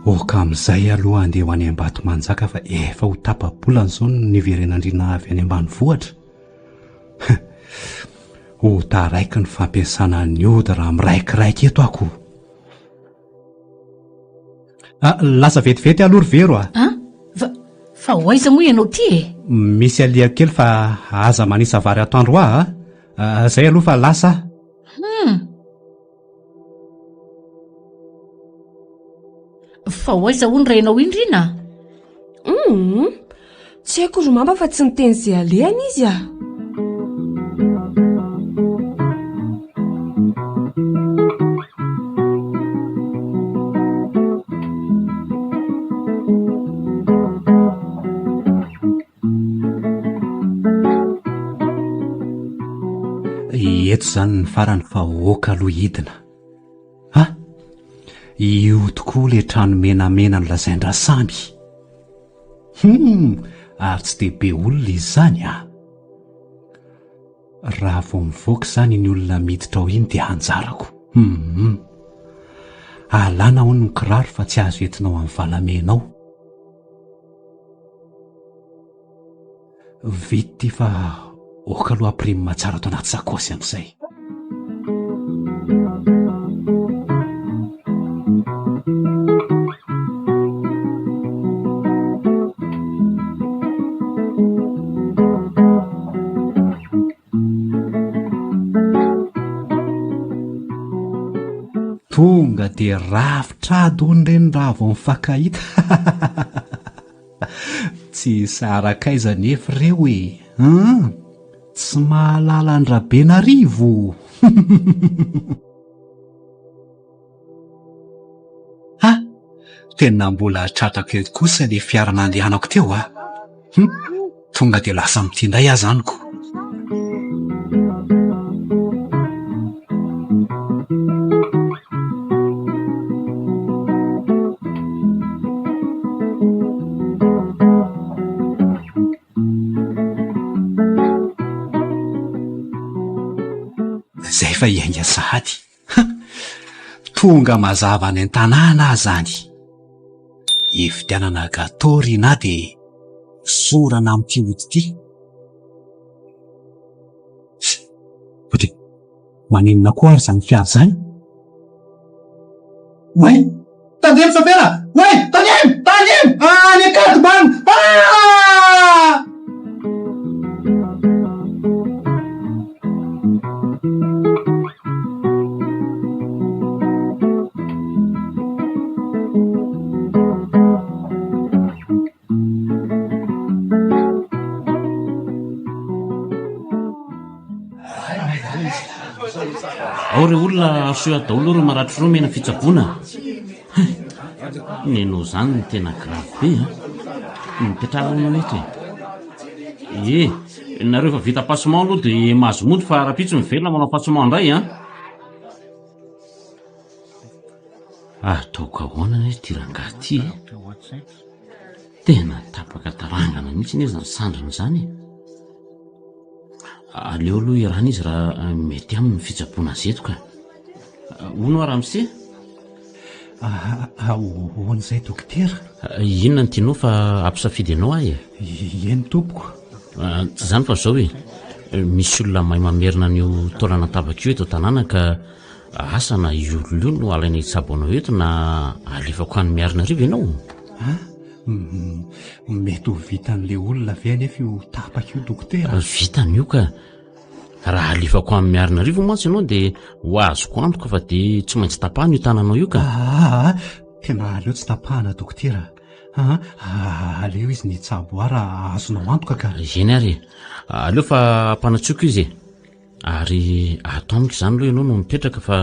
Speaker 2: Ok amin'izay aloha andeha ho any Ambatomanjaka fa efa ho tapa-bolana izao no niverenan-dRina avy any ambanivohitra. Ho taraiky ny fampiasana ny ody raha miraikiraiky eto aho ko. Ah, lasa vetivety aloha ry Vero a.
Speaker 3: An? Fa, fa ho aiza moa ianao ity e?
Speaker 2: Misy alihako kely fa aza manisa vary atoandro aho a. Ah, zay aloha fa lasa aho.
Speaker 3: Hum. Fa ho aiza hono rainao iny Rina?
Speaker 1: Hum, tsy haiko ry mama fa tsy niteny izay alehany izy ah.
Speaker 2: Eto izany ny farany fa ok aloha hidina. Ha! Io tokoa le trano menamena nolazain-dRasamy. Hum! Ary tsy dia be olona izy izany ah! Raha vao mivoaka izany iny olona miditra ao iny dia anjarako. Hum! Alana hono ny kiraro fa tsy azo entina ao amin'ny valamena ao. Vita ity fa ok aloha prime tsara ato anaty sakaosy amin'izay. Tonga dia rafitra ady hono ireny raha vao mifankahita. Tsy hisaraka aiza anefa ireo e! An! Tsy mahalala an-dRabenarivo! Ha! Tena mbola tratrako eto kosa ilay fiara nandehanako teo a! Hum! Tonga dia lasa amin'ity indray aho izany ko! Izay fa hiainga sahady. Tonga mazava any an-tanàna aho izany. Hividianana gateau ry na dia sorana amin'ity ody ity. Ody, maninona koa ary izany fiara izany? Oay! Tandremo sofera! Oay! Tandremo! Tandremo! Any Ankadimanga! Ah!
Speaker 4: Ao re olona arosoy ato daholo ireo maratra ireo omena fitsaboana. Hay! Nenao zany no tena grave be a! Mipetraha aloha ianao eto e! Ie, nareo efa vita passement aloha dia mahazo mody fa rahampitso miverina manao passement indray an! Ataoko ahoana anie ity rangahy ity e? Tena tapaka tarangana mihitsy anie izany sandriny izany e! Aleo aloha iarahana izy raha mety aminy ny fitsaboana azy eto ka. Hono hoa ramose?
Speaker 2: Ahoana izay dokotera?
Speaker 4: Inona no tianao fa hampisafidy anao aho e?
Speaker 2: Eny tompoko.
Speaker 4: Tsy izany fa izao e, misy olona mahay mamerina an'io taolana tapaka io eto an-tanàna ka asa na io olona io no alaina hitsabo anao eto na alefako any Miarinarivo ianao.
Speaker 2: Ah, mety ho vitan'ilay olona ve anefa io tapaka io dokotera?
Speaker 4: Vitany io ka. Raha alefako any Miarinarivo mantsy ianao dia ho azoko antoka fa dia tsy maintsy tapahana io tananao io ka.
Speaker 2: Aa, tena aleo tsy tapahana dokotera. Aa, aleo izy ny hitsabo ahy raha azonao antoka ka.
Speaker 4: Eny ary e. Aleo fa ampanantsoiko izy e. Ary ato amiko izany aloha ianao no mipetraka fa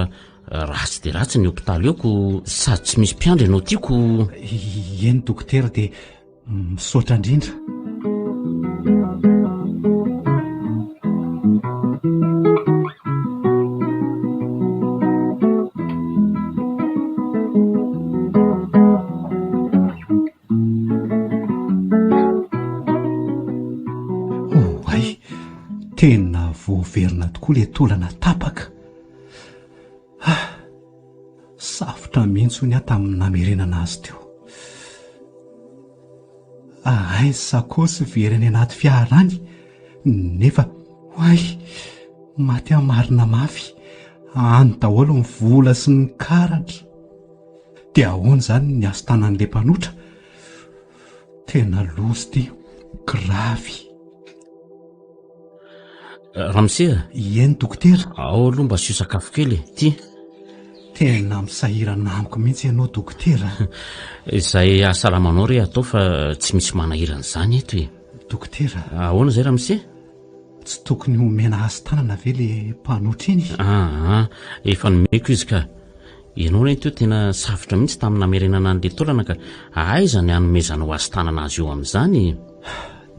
Speaker 4: ratsy dia ratsy ny hopitaly eo ko sady tsy misy mpiandry ianao tiako.
Speaker 2: Eny dokotera dia Misaotra indrindra. Oay, tena voaverina tokoa ilay taolana tapaka. Ah! Safotra mihitsy hono aho tamin'ny namerenana azy teo. Ahay ny sakaosy very any anaty fiara any, nefa oay, maty aho marina mafy, any daholo ny vola sy ny karatra. Dia ahoana izany ny hasin-tanan'ilay mpanotra? Tena loza ity, gravy.
Speaker 4: Ramose a!
Speaker 2: Eny dokotera.
Speaker 4: Ao aloha mba asio sakafo kely e, ty.
Speaker 2: Tena misahirana amiko mihitsy ianao dokotera.
Speaker 4: Izay hahasalama anao re atao fa tsy misy manahirana izany eto e.
Speaker 2: Dokotera.
Speaker 4: Ahoana izay ramose?
Speaker 2: Tsy tokony homena hasin-tanana ve le mpanotra iny?
Speaker 4: Aa, efa nomeko izy ka. Ianao anie teo tena safotra mihitsy tamin'ny namerenana an'ilay taolana ka aiza ny hanomezanao hasin-tanana azy io amin'izany e?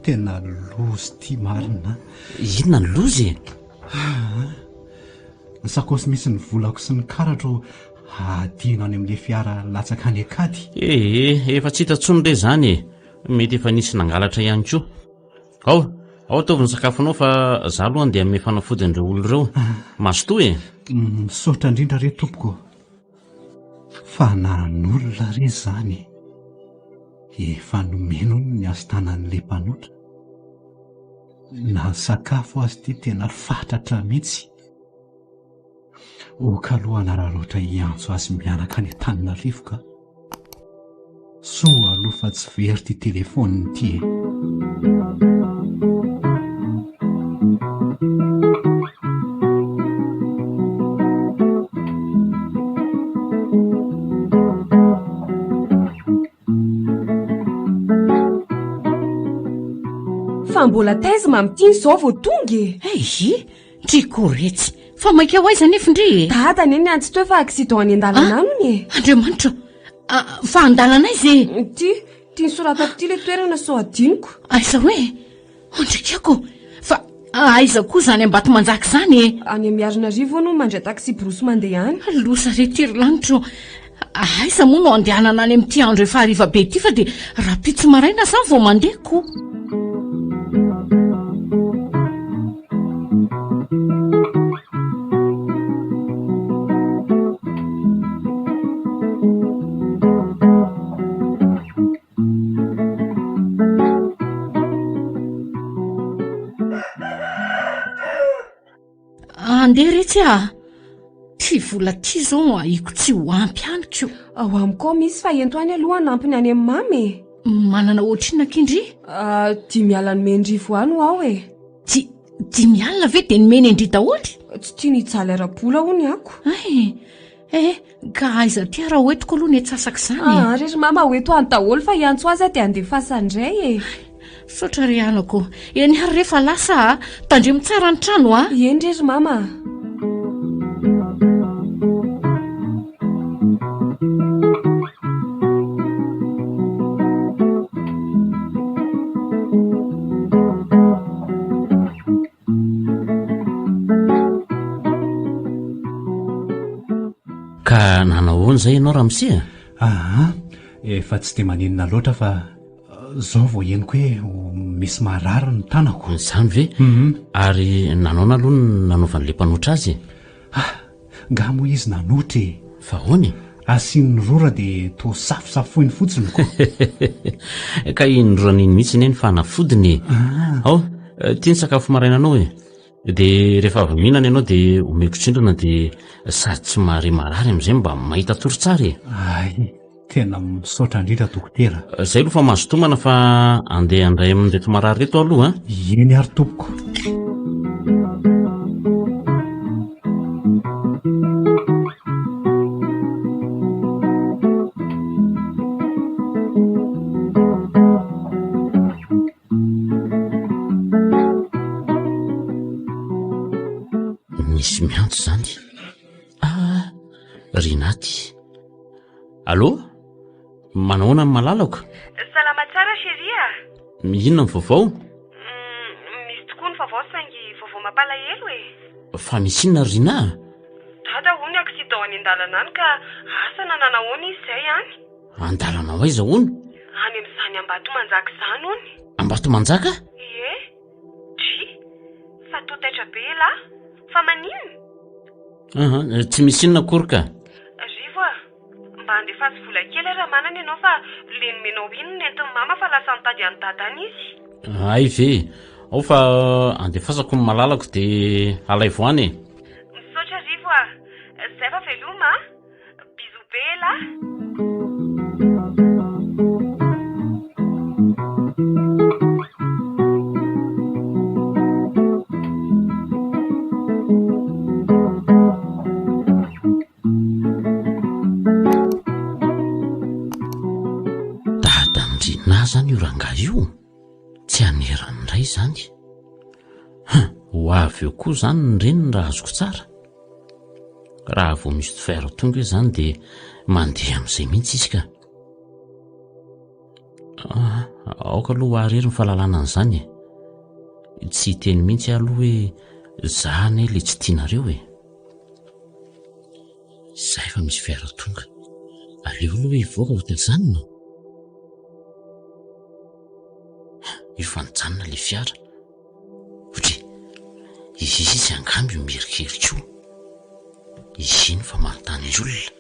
Speaker 2: Tena loza ity marina an!
Speaker 4: Inona ny loza e?
Speaker 2: Aa, ny sakaosy misy ny volako sy ny karatro hadino any amin'ilay fiara latsaka any an-kady.
Speaker 4: Ee, efa tsy hita intsony re izany e! Mety efa nisy nangalatra ihany koa. Ao, ao ataovy ny sakafonao fa za aloha andeha hanome fanafody an'ireo olona ireo. Mazotoa e!
Speaker 2: Misaotra indrindra re tompoko ô! Fa nan'olona re izany e! Efa nomeny hono ny hasin-tanan'ilay mpanotra. Na ny sakafo aza ity tena fatratra mihitsy. Ok aloha hanararaotra hiantso azy mianaka any Antananarivo ka. Soa aloha fa tsy very ity téléphone ity e.
Speaker 1: Fa mbola taiza mamy tiany izao vao tonga e?
Speaker 3: Ehe, ndry koa retsy. Fa mainka ho aiza anefa ndry e?
Speaker 1: Dada anie niantso teo fa accident any an-dalana
Speaker 3: ah,
Speaker 1: any e.
Speaker 3: Andriamanitra, ah, fa an-dalana aiza e?
Speaker 1: Ity, ity nosoratako ity ilay toerana sao adinoko.
Speaker 3: Aiza hoe? Andrikako, fa aiza koa izany Ambatomanjaka izany e?
Speaker 1: Any Miarinarivo hono mandray taxi-brousse mandeha any.
Speaker 3: Loza re ty ry lanitro. Aiza moa no andehanana any amin'ity andro efa hariva be ity fa dia rahampitso maraina izany vao mandeha ko. Andeha retsy a! Ty vola ty zao ahiko tsy ho ampy any ko.
Speaker 1: Ao amiko ao misy fa ento any aloha hanampy ny any amin'ny mama e.
Speaker 3: Manana ohatrinona akia ndry?
Speaker 1: Ah, dimy alina nomendrivo any ho aho e.
Speaker 3: Di, dimy alina ve dia nomeny an-dry daholo?
Speaker 1: Tsy tiany hijaly ara-bola hono ako.
Speaker 3: Ay, eh, Ka aiza aty raha hoentiko aloha ny antsasaka izany e?
Speaker 1: Aa re ry mama hoento any daholo fa hiantso azy aho dia handefasany indray e.
Speaker 3: Misaotra ry anako. Eny ary re fa lasa a. Tandremo tsara ny trano a.
Speaker 1: Eny re ry mama a.
Speaker 4: Ka nanao ahoana izay ianao ramose a?
Speaker 2: Aa, efa tsy dia maninona loatra fa zao vao henoko hoe misy marary ny tanako.
Speaker 4: Izany ve?
Speaker 2: Mhm.
Speaker 4: Ary nanaona aloha ny nanaovan'ilay mpanotra azy e?
Speaker 2: Ah, nga moa izy nanotra e?
Speaker 4: Fa ahoana e?
Speaker 2: Asiany rora dia toa safosafoiny fotsiny ko.
Speaker 4: Ka iny rorany iny mihitsy anie ny fanafodiny e.
Speaker 2: Ah.
Speaker 4: Ao, ity ny sakafo marainanao e. Dia rehefa avy mihinana ianao dia omeko tsindrana dia sady tsy mahare marary amin'izay mba mahita tory tsara e.
Speaker 2: Ay, tena misaotra indrindra dokotera.
Speaker 4: Zay aloha fa mazotoa mana fa andeha handray amin'ireto marary ireto aho aloha a.
Speaker 2: Eny ary tompoko.
Speaker 4: Misy miantso izany. Ah, ry Naty. Allô? Manahoana ny malalako?
Speaker 1: Salama tsara chérie a!
Speaker 4: Inona ny vaovao?
Speaker 1: Misy tokoa ny vaovao saingy vaovao mampalahelo e!
Speaker 4: Fa misy inona ry Rinah a?
Speaker 1: Dada hono accident any an-dalana any ka asa na nanahoana izy izay any.
Speaker 4: An-dalana ho aiza hono?
Speaker 1: Any amin'izany Ambatomanjaka izany hono.
Speaker 4: Ambatomanjaka?
Speaker 1: Ie. Dry. Fa toa taitra be elah. Fa maninona?
Speaker 4: Aha, tsy misy inona akory ka.
Speaker 1: Rivo a! Mba andefaso vola kely raha manana ianao fa le nomenao iny no nentin'i mama fa lasa nitady an'i dada any izy.
Speaker 4: Hay ve? Ao fa andefasako ny malalako dia alaivo any e.
Speaker 1: Misaotra Rivo a! Zay fa veloma a! Bisous be elah!
Speaker 4: Dadan-dRinah zany io rangahy io, tsy hanerany indray izany. Hum, ho avy eo koa izany ny reniny raha azoko tsara. Raha vao misy fer tonga eo izany dia mandeha amin'izay mihitsy izy ka. Ah, aoka aloha ho ahy irery ny fahalalana an'izany e. Tsy hiteny mihitsy aho aloha hoe za anie le tsy tianareo e. Zay fa misy fiara tonga. Aleo aloha hivoaka vao tazanina. Io fa nijanona le fiara. Otry, izy angamba io mierikerika io. Izy iny fa manontany olona.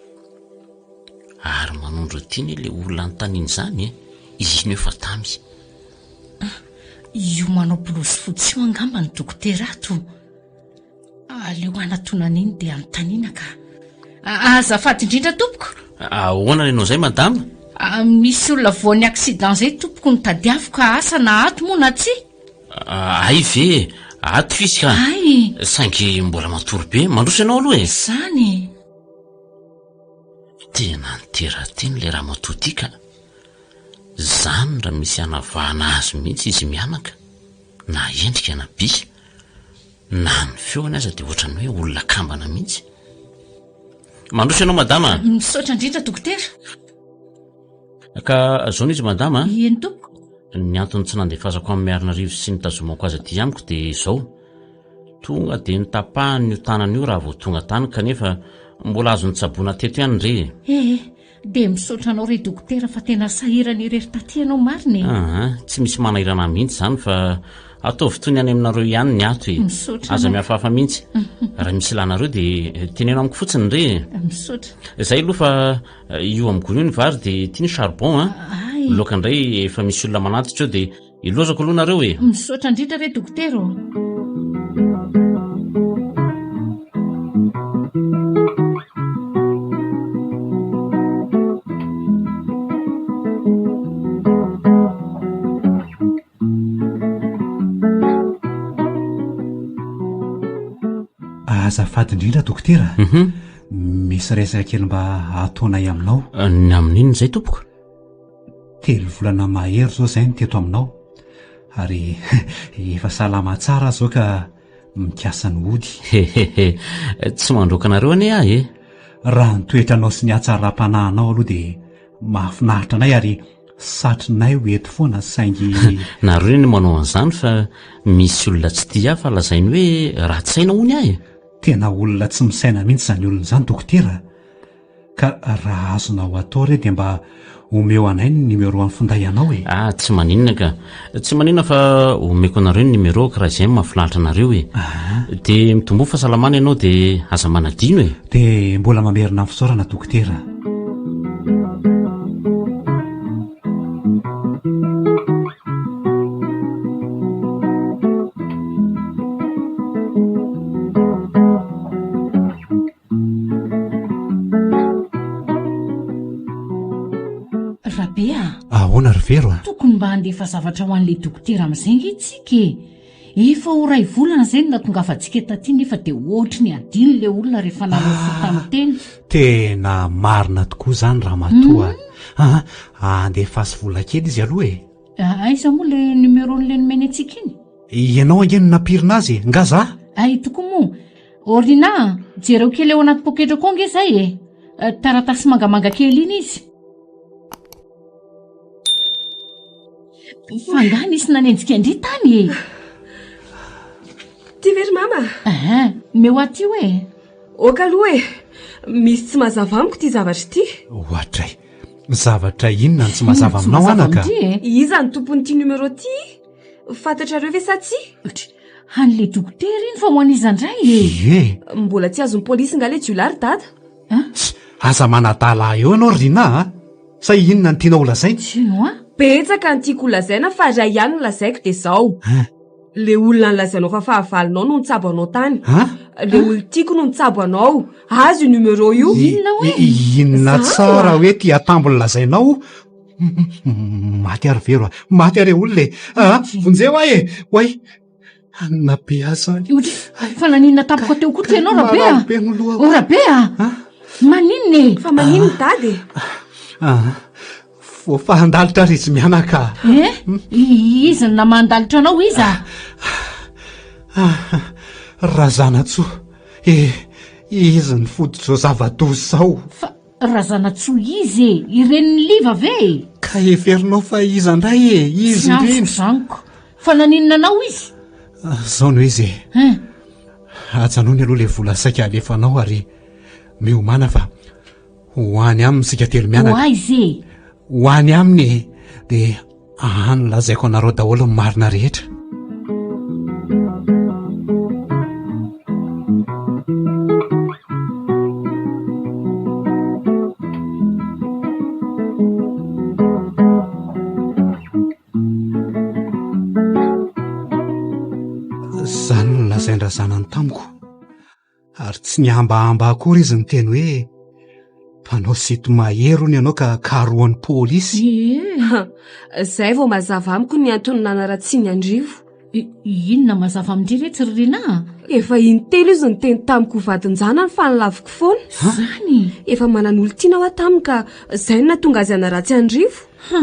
Speaker 4: Ary manondro aty anie le olona anontaniana izany e. Izy iny efa tamy.
Speaker 3: Io manao blouse fotsy io angamba ny dokotera ato. Aleo hanatona an'iny dia anontaniana ka. Azafady indrindra tompoko.
Speaker 4: Ahoana ny anao izay madama?
Speaker 3: Misy olona voan'ny accident izay tompoko no tadiaviko ka asa na ato moa na tsia.
Speaker 4: Hay ve e! Ato izy ka.
Speaker 3: Hay.
Speaker 4: Saingy mbola matory be. Mandroso ianao aloha e.
Speaker 3: Izany e.
Speaker 4: Tena nitera-teny ilay ramatoa ity ka. Izany raha misy hanavahana azy mihitsy izy mianaka. Na endrika na bika, na ny feony aza dia ohatran'ny hoe olona kambana mihitsy. Mandroso ianao madama a!
Speaker 3: Misaotra indrindra dokotera.
Speaker 4: Ka zao no izy madama a!
Speaker 3: Eny tompoko.
Speaker 4: Ny antony tsy nandefasako an'i Miarinarivo sy nitazomako azy aty amiko dia izao, tonga dia notapahany io tanana io raha vao tonga tany kanefa mbola azo nitsaboana teto ihany re e!
Speaker 3: Eh! Dia misaotra anao re dokotera fa tena sahirana irery taty ianao marina e!
Speaker 4: Aa, tsy misy manahirana ahy mihitsy izany fa ataovy toy ny any aminareo ihany ny ato e!
Speaker 3: Misaotra
Speaker 4: Aza
Speaker 3: anao.
Speaker 4: mihafahafa mihitsy. Raha misy ilanareo dia teneno amiko fotsiny re e!
Speaker 3: Misaotra.
Speaker 4: Izay aloha fa Io amin'ny gony io ny vary dia ity ny charbon a.
Speaker 3: Ay.
Speaker 4: Ny laoka indray efa misy olona manatitra eo dia ilozako aloha nareo e.
Speaker 3: Misaotra indrindra re dokotera ô.
Speaker 2: Azafady indrindra dokotera.
Speaker 4: Mhm.
Speaker 2: Misy resaka kely mba ataonay aminao.
Speaker 4: Ny amin'inona izay tompoko?
Speaker 2: Telo volana mahery izao izay no teto aminao. Ary efa salama tsara aho izao ka mikasa ny hody.
Speaker 4: Hehehe, tsy mandroaka anareo anie aho e.
Speaker 2: Raha ny toetranao sy ny hatsaram-panahinao aloha dia mahafinaritra anay ary satrinay ho eto foana saingy...
Speaker 4: Nareo anie manao an'izany fa misy olona tsy tia ahy fa lazainy hoe ratsy saina hono aho e.
Speaker 2: Tena olona tsy misaina mihitsy izany olona izany dokotera a! Ka raha azonao atao re dia mba omeo anay ny numéro an'ny finday anao e!
Speaker 4: Ah, tsy maninona ka. Tsy maninona fa omeko anareo ny numéro-ko raha izay no mahafinaritra anareo e. Dia mitomboa fahasalamana ianao dia aza manadino e.
Speaker 2: Dia mbola mamerina ny fisaorana dokotera.
Speaker 3: Rabe a!
Speaker 2: Ahoana ry Vero a?
Speaker 3: Tokony mba handefa zavatra ho an'ilay dokotera amin'izay ange tsika e! Efa ho iray volana izay no natongavantsika taty nefa dia ohatry ny adino ilay olona rehefa nanao fo tamin'ny teny.
Speaker 2: Tena marina tokoa izany ramatoa a! Aa, andefaso vola kely izy aloha e!
Speaker 3: Aiza moa ilay numéro-n'ilay nomeny antsika iny?
Speaker 2: Ianao ange no nampirina azy e! Nga za?
Speaker 3: Ay tokoa moa! Orina a! Jereo kely ao anaty poketrako ao ange izay e! Taratasy mangamanga kely iny izy. Fa angaha nisy nanenjika an-dry tany e?
Speaker 1: Ty ve ry mama?
Speaker 3: Ehe, meo aty io e.
Speaker 1: Ok aloha e. Misy tsy mazava amiko ity zavatra ity.
Speaker 2: Ohatray. Zavatra inona no tsy mazava aminao anaka?
Speaker 1: Iza no tompon'ity numéro ity? Fantatrareo ve sa tsia?
Speaker 3: An'ilay dokotera iny fa ho an'iza indray e?
Speaker 2: Ie.
Speaker 1: Mbola tsy azon'ny polisy nga ilay jiolahy ry dada?
Speaker 2: Aza manadala ahy eo ianao ry Rinah a! Sa inona no tianao holazaina?
Speaker 3: Tino a!
Speaker 1: Betsaka ny tiako holazaina fa iray ihany no lazaiko dia izao. Le olona nilazainao fa fahavalonao no nitsabo anao tany. Le olon-tiako no nitsabo anao. Azo io numéro io.
Speaker 3: Inona hoe?
Speaker 2: Inona tsara hoe ty atambo ny lazainao? Maty ary vero a! Maty ary olona e! Ah, vonjeo aho e! Oay! Hanina be ahy izany.
Speaker 3: Ohatry, fa naninona tampoka teo koa ty ianao Rabe a?
Speaker 2: Marary be ny lohako.
Speaker 3: O Rabe a! Maninona e?
Speaker 1: Fa maninona dada e?
Speaker 2: Ah, voafahan-dalitra ary izy mianaka.
Speaker 3: Eh? Iza no namahan-dalitra anao iza?
Speaker 2: Ah, Razanatsoa, eh, izy ny fototr'izao zava-doza izao.
Speaker 3: Fa Razanatsoa iza e? I renin'i Liva ve e?
Speaker 2: Ka heverinao fa iza indray e? Izy
Speaker 3: Tsy azoko
Speaker 2: indrindra.
Speaker 3: izany ko. Fa naninona anao izy?
Speaker 2: Izao no izy e.
Speaker 3: Hein.
Speaker 2: Ajanony aloha ilay vola saika alefanao ary miomàna fa ho any aminy isika telo mianaka.
Speaker 3: Ho aiza e?
Speaker 2: Ho any aminy e. Dia any lazaiko anareo daholo ny marina rehetra. Izany no lazain-drazanany tamiko. Ary tsy nihambahamba akory izy niteny hoe mpanao sinto-mahery hono ianao ka karohan'ny polisy.
Speaker 3: Ie.
Speaker 1: Izay vao mazava amiko ny antony nanaratsiany an-dRivo.
Speaker 3: Inona mazava amin-dry retsy ry Rinah a?
Speaker 1: Efa intelo izy niteny tamiko ho vadin-janany fa nilaviko foana.
Speaker 3: Izany?
Speaker 1: Efa manan'olon-tiana aho taminy ka izay no nahatonga azy hanaratsy an'i Rivo.
Speaker 3: Ha!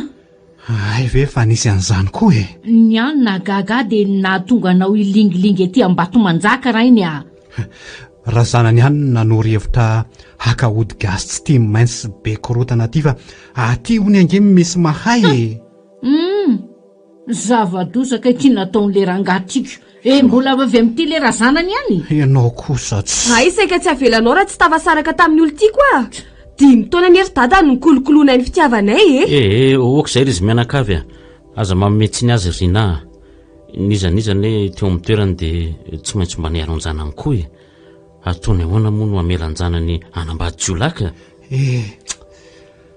Speaker 2: Hay ve fa nisy an'izany koa e!
Speaker 3: Ny ahy ny nahagaga ahy dia ny nahatonga anao hilingilingy ety Ambatomanjaka rainy a!
Speaker 2: Razanany ihany no nanoro hevitra haka ody gasy tsy tia mainty sy be korontana aty fa aty hono ange misy mahay e!
Speaker 3: Humm! Zava-doza kay ity nataon'le rangahy tiako e! Mbola avy amin'ity le razanany ihany?
Speaker 2: Ianao kosa tsy.
Speaker 1: Hay saika tsy avelanao raha tsy tafasaraka tamin'ny olon-tiako aho. Dimy taona anie ry dada no nikolokoloanay ny fitiavanay e!
Speaker 4: Ee, ok izay ry izy mianakavy a! Aza manome tsiny azy ry Rinah a! N'iza n'iza anie teo amin'ny toerany dia tsy maintsy mba niaro an-janany koa e! Ataony ahoana moa no hamela an-janany hanambady jiolahy ka?
Speaker 2: Ee,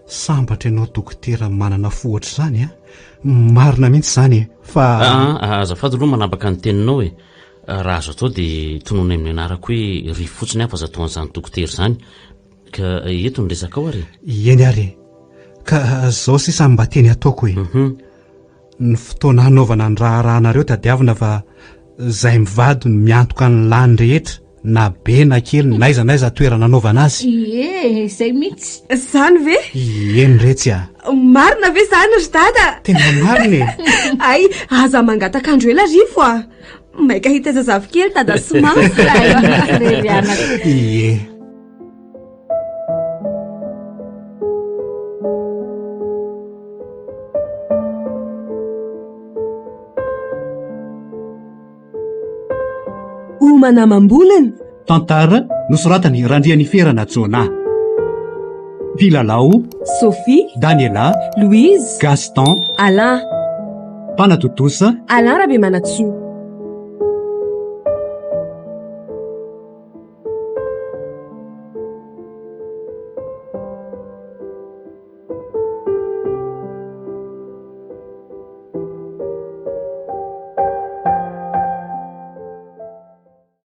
Speaker 2: Sambatra ianao dokotera manana fo ohatr'izany a! Marina mihitsy izany e! Fa.
Speaker 4: Aa, azafady aloha manambaka ny teninao e! Raha azo atao dia tonony amin'ny anarako hoe Rivo fotsiny aho fa aza atao an'izany dokotera izany. Ka eto ny resakao ary
Speaker 2: e! Eny ary e! Ka zao sisa mba teny ataoko e! Ny fotoana hanaovana ny raharahanareo tadiavina fa zay mivady no miantoka ny lany rehetra na be na kely n'aiza n'aiza toerana anaovana azy.
Speaker 3: Ie, izay mihitsy.
Speaker 1: Izany ve?
Speaker 2: Eny retsy a.
Speaker 1: Marina ve izany ry dada?
Speaker 2: Tena marina e.
Speaker 1: Hay, aza mangataka andro ela Rivo a. Maika hitaiza zafikely dada sy mama.
Speaker 2: Ie.
Speaker 1: Homana amam-bolana.
Speaker 2: Tantara nosoratan'i Randrianiferana Jonah. Mpilalao,
Speaker 1: Sophie,
Speaker 2: Daniela,
Speaker 1: Louise,
Speaker 2: Gaston,
Speaker 1: Alain.
Speaker 2: Mpanatontosa,
Speaker 1: Alain Rabemanantsoa.